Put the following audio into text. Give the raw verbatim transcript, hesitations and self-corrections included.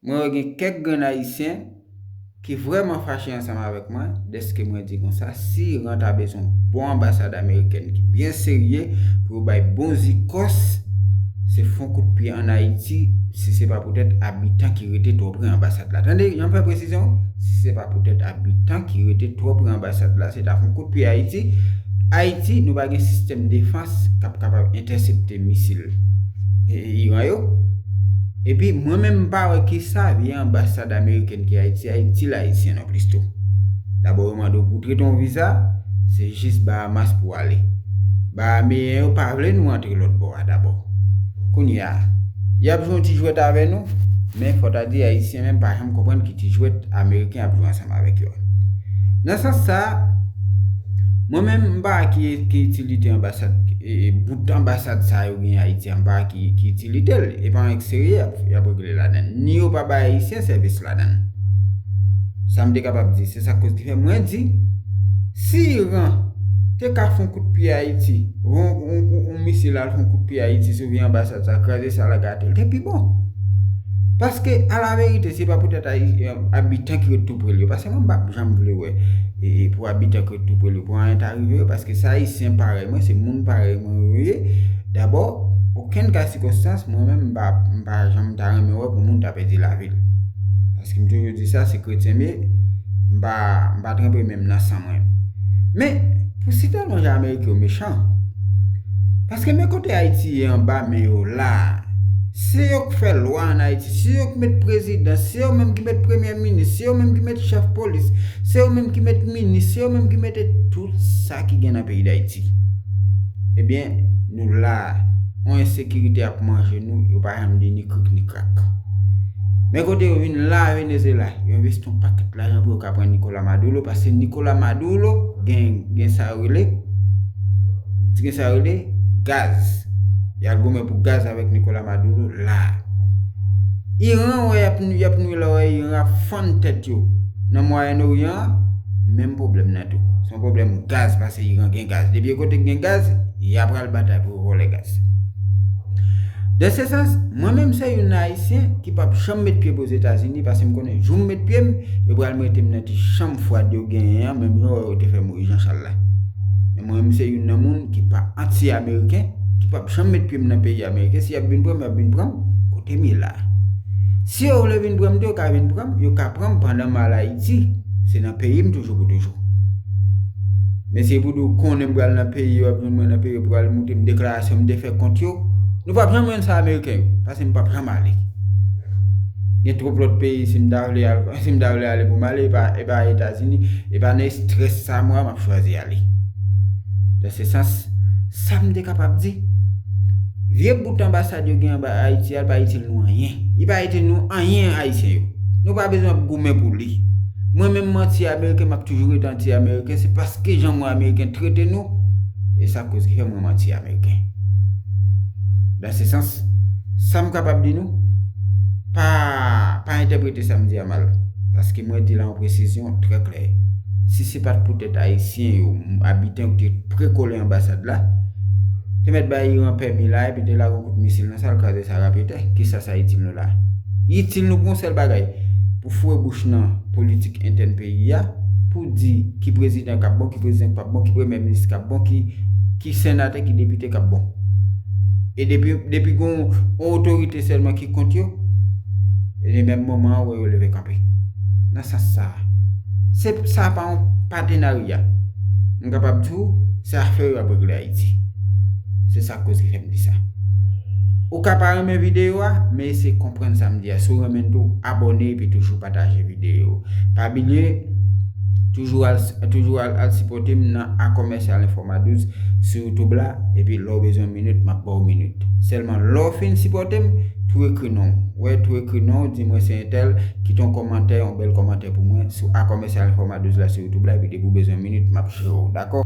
Mwen wè gen kèk grenn Ayisyen ki vrèman fache ansanm avèk mwen, dèske mwen di konsa, si Iran ta bezwen yon bon anbasad amerikèn ki byen serye pou yo bay bon zikòs, se fè yon kout pye ann Ayiti, si se pa poutèt abitan ki rete twò pre anbasad la. Tande, jan m fè presizyon, si se pa poutèt abitan ki rete twò pre anbasad la, se ta fè yon kout pye Ayiti. Ayiti, nou pa gen sistèm defans k ap kapab entèsepte misil e, e, Iran yo. Epi, mwen menm, m pa wè kisa vye anbasad amerikèn ki Ayiti, Ayiti la Ayisyen non plis tou. Dabò, yo mande w pou w trete yon viza, se jis Bahamas pou w ale. Bahameyen yo pa vle nou antre lòt bò a dabò. Kounye a, y ap jwe yon ti jwèt avè nou, men fò ta di Ayisyen menm pa janm konprann ki ti jwèt Ameriken ap jwe ansanm avèk yo a. Nan sans sa a, mwen menm, m pa wè ki, ki itilite anbasad, e, e, bout anbasad sa yo gen Ayiti a, m pa wè ki, ki itilite l. E pa yon eksterye y ap, y ap regle ladan l. Ni yo pa bay Ayisyen sèvis ladan l. Sa m te kapab di, se sa k koz ki fè mwen di, si Iran te ka fè yon kout pye Ayiti, yon, yon, yon, yon misil al fè yon kout pye Ayiti sou vye anbasad sa, kraze sa, lage atè l, te pi bon. Paske, alaverite, se pa poutèt Ayi-, abitan ki ret tou pre l yo. Paske mwen, m p ap janm vle wè, e, e, pou abitan ki ret tou pre l yo, pou anyen ta rive yo, paske se Ayisyen parèy mwen, se moun parèy mwen yo ye. Dabò, okenn ka sikonstans, mwen menm, m pa, m pa janm ta renmen wè pou moun ta pèdi lavi l. Paske m toujou di sa, se kretyen m ye, m pa, m pa tranpe men m nan san mwen. Men, pou si tèlman jan Ameriken yo mechan, paske men kote Ayiti ye anba men yo la a, se yo k fè lwa ann Ayiti, se yo k met prezidan, se yo menm ki met premye minis, se yo menm ki met chèf polis, se yo menm ki met minis, se yo menm ki mete tout sa ki gen nan peyi Dayiti. Ebyen, nou la a, yon ensekirite ap manje nou, yo pa janm di ni krik ni krak. Men kote yo vin la a Venezuela, yo envesti yon pakèt lajan pou yo ka pran Nicolas Maduro, paske Nicolas Maduro gen, gen sa yo rele, gen sa yo rele gaz. Y al goumen pou gaz avèk Nicolas Maduro la a. Iran, wè, y ap, y ap nwi la, wè, Iran ap fann tèt yo. Nan Mwayen Oryan an, menm pwoblèm nan tou. Se yon pwoblèm gaz, paske Iran gen gaz. Depi yon kote k gen gaz, y a pral batay pou yo vòlè gaz. Dans ce sens, mwen menm se youn nan Ayisyen ki p ap janm met pye m Ozetazini, paske m konnen jou m met pye m, yo pral mete m nan ti chanm fwad yo genyen an, menm jan yo te fè mouri Jan Chal la. Men mwen menm se youn nan moun ki pa anti-ameriken, ki p ap janm met pye m nan peyi ameriken. Si y ap vin pran m, y ap vin pran m kote m ye la a. Si yo vle vin pran m tou, yo ka vin pran m, yo ka pran m pandan m al Ayiti. Se nan peyi m toujou pou toujou. Men si pou di w konnen m pral nan peyi yo, ap jwenn mwen nan peyi yo, pral montre m deklarasyon m te fè kont yo, nou p ap janm jwenn sa ameriken yo, paske m p ap janm ale. Gen twòp lòt peyi, si m ta vle al, si m ta vle ale pou m ale, e pa, e pa Etazini, e pa nan estrès sa mwa m ap chwazi ale. Dans ce sens, sa m te kapab di, vye bout anbasad yo gen anba Ayiti a, l pa itil nou anyen. Li pa itil nou anyen, Ayisyen yo. Nou pa bezwen ap goumen pou li. Mwen menm, m anti-ameriken, m ap toujou rete anti-ameriken. Se paske jan mwen ameriken trete nou, e sa k koz ki fè mwen, m anti-ameriken. Dans ce sens, sa m kapab di nou, pa, pa entèprete sa m di a mal. Paske mwen di la an presizyon trè klè. Si se pa t poutèt Ayisyen yo, abitan yo ki te pre kole anbasad la, te mèt bay Iran pèmi la, epi te lage yon kout misil nan sa l, kraze sa, rape tè, kisa sa itil nou la? Itil nou pou yon sèl bagay, pou foure bouch nan politik entèn peyi a, pou di ki prezidan k ap bon, ki prezidan k p ap bon, ki premye minis k ap bon, ki, ki senatè, ki depite k ap bon. E depi, depi gen yon, yon otorite sèlman ki kont yo, e nan menm moman an, ou wè yo leve kanpe. Nan sans sa a, se, sa pa yon patenarya. M kapab di w, se afè yo ap regle Ayiti. Se sa k koz ki fè m di sa. Ou ka pa renmen videyo a, men eseye konprann sa m di a. Si w renmen l tou, abòne epi toujou pataje videyo. Pa bliye, toujou al, toujou al, al sipòte m nan A Commercial Infoma douz sou YouTube la, epi lè w bezwen minit, m ap ba w minit. Sèlman lè w fin sipòte m, tou ekri non w. Wè, tou ekri non w, di mwen se entèl, kite yon kòmantè, yon bèl kòmantè pou mwen sou A Commercial Infoma douz la sou YouTube la, epi depi w bezwen minit, m ap jere w, dakò?